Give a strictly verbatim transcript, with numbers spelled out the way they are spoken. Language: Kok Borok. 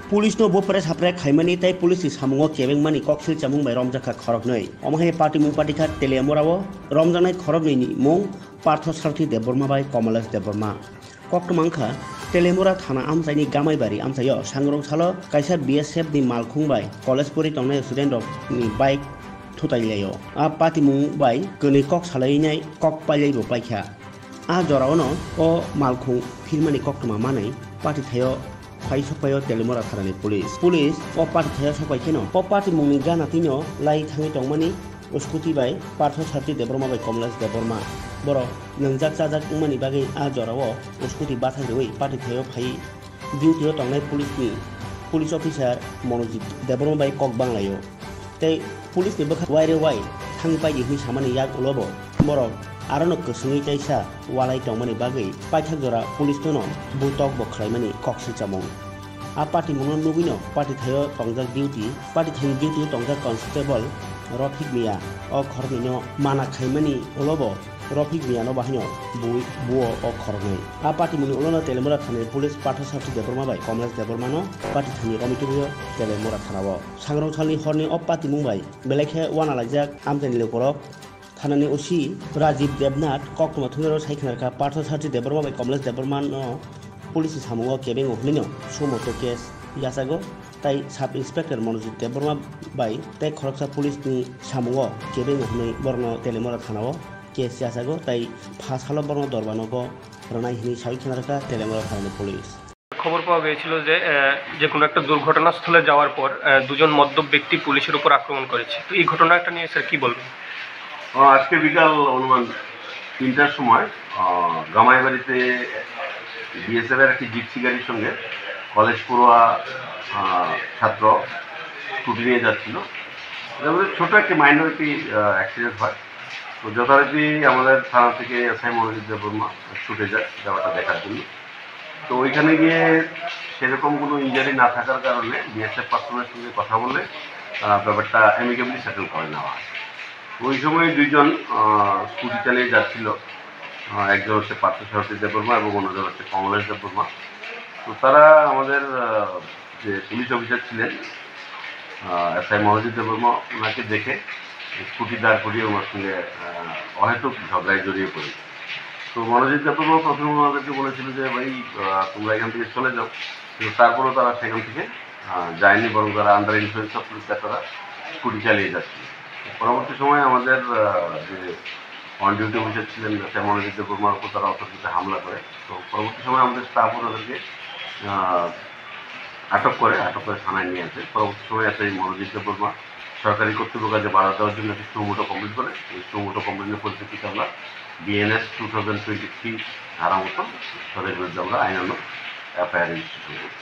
Police no bupre sapre khaimani tei police ni samungo kebengmani koksil chamung bai romjakha khoroknwi. Omo hai patimung patikha Teliamura o romjaknai khoroknwi ni mung Partho Sarthi Debbarma bai Kamalesh Debbarma. Koktwma wngkha Teliamura thana amchaini Gamaibari amchaio sangrong salo kaisa B S F ni malkhung bai college pori tongnai student rok ni bike thutai laio. A patimung bai kwnwi kok salai nai kok pailai bo paikha. A jorao no o malkhung phirmani koktwma manwi patithaio phai sokpaio Teliamura thanani police. Police o patithaio sokpai kheno o patimungni gana tino lai thangwi tongmani scooty bai Partho Sarthi Debbarma bai Kamalesh Debbarma. Borok nwngjak chajak wngmani bagwi a jorao scooty bathak rwui patithaio phai duty o tongnai police ni police officer Monojit Debbarma bai kok banglaio. Tei police ni bwkha waire wai thangwi paidi hwnwi samani yak ulo bo borok arono kwswngwi kaisa walai tongmani bagwi paithak jora police no butok bo khlaimani kok silchamung. A patimungno nugwino patithaio tongjak duty, patithaini duty o tongjak constable Rofik Mia o khoroknwino mana khaimani ulo bo Rofik Miano bahaino bui buo o khoroknwi. A patimungni ulono Teliamura thanani police Partho Sarthi Debbarma bai Kamalesh Debbarmano patithani romwi tubio Teliamura thanao. Sangrong salni horni o patimung bai belai khe uanalaijak amchaini lukurok. Thanani O C Rajiv Debnath koktwma thungrero sai khna rwkha Partho Sarthi Debbarma bai Kamalesh Debbarmano police ni samungo kebengo hwnwino suo moto case yachago, tai Sub Inspector Monojit Debbarma bai tei khoroksa police ni samungo kebengo hwnwi borokno Teliamura thanao case yachago, tai pha salo borokno dorbanogo rwnai hwnwi saui khna rwkha Teliamura thanani police. খবর পাওয়া গিয়েছিল যে আহ, যে কোনো একটা দুর্ঘটনাস্থলে যাওয়ার পর আহ, দুজন মদ্যপ ব্যক্তি পুলিশের উপর আক্রমণ করেছে। তো এই ঘটনাটা নিয়ে স্যার কি বলবেন? ও, আজকে বিকাল অনুমান তিনটার সময় আহ, গামাইবাড়িতে বিএসএফ এর একটি জিপসি গাড়ির সঙ্গে কলেজ পড়ুয়া আহ, ছাত্র স্কুটি নিয়ে যাচ্ছিল। এর মধ্যে ছোট একটি মাইনর একটি অ্যাক্সিডেন্ট হয়। তো যথারীতি আমাদের থানা থেকে এসআই মনোজিৎ দেববর্মা ছুটে যায় ব্যাপারটা দেখার জন্য। তো ওইখানে গিয়ে সেরকম কোনো ইনজারি না থাকার কারণে বিএসএফ পার্সোনালের সঙ্গে কথা বলে আহ, ব্যাপারটা অ্যামিকেবলি সেটেল করে নেওয়া হয়। ওই সময় দুইজন আহ, স্কুটি চালিয়ে যাচ্ছিল। আহ, একজন হচ্ছে পার্থ সারথী দেববর্মা এবং অন্যজন হচ্ছে কমলেশ দেববর্মা। তো তারা আমাদের আহ, যে পুলিশ অফিসার ছিলেন, আহ, এসআই মনোজিৎ দেববর্মা, ওনাকে দেখে স্কুটি দাঁড় করিয়ে ওনার সঙ্গে আহ, অহেতুক ঝগড়ায় জড়িয়ে পড়ে। তো মনোজিৎ দেববর্মা প্রথমে ওনাদেরকে বলেছিল যে, "ভাই, আহ, তোমরা এখান থেকে চলে যাও।" কিন্তু তারপরেও তারা সেখান থেকে আহ, যায়নি, বরং তারা আন্ডার ইনফ্লুয়েন্স অফ লিকার তারা স্কুটি চালিয়ে যাচ্ছিল। পরবর্তী সময়ে আমাদের আহ, যে অন ডিউটি অফিসার ছিলেন, শ্যামল দেববর্মার উপর তারা অতর্কিতে হামলা করে। তো পরবর্তী সময় আমাদের স্টাফ ওনাদেরকে আহ, আটক করে, আটক করে থানায় নিয়ে আসে। পরবর্তী সময় এসআই মনোজিৎ দেববর্মা সরকারি কর্তৃপক্ষের কাছে বাধা দেওয়ার জন্য একটি সুমোটো কমপ্লেন করে। ওই সুমোটো কমপ্লেনের পরিপ্রেক্ষিতে আমরা BNS two thousand twenty three ধারা মতো তাদের বিরুদ্ধে আমরা আইনানুগ এফআইআর রেজিস্ট্রেশন করি।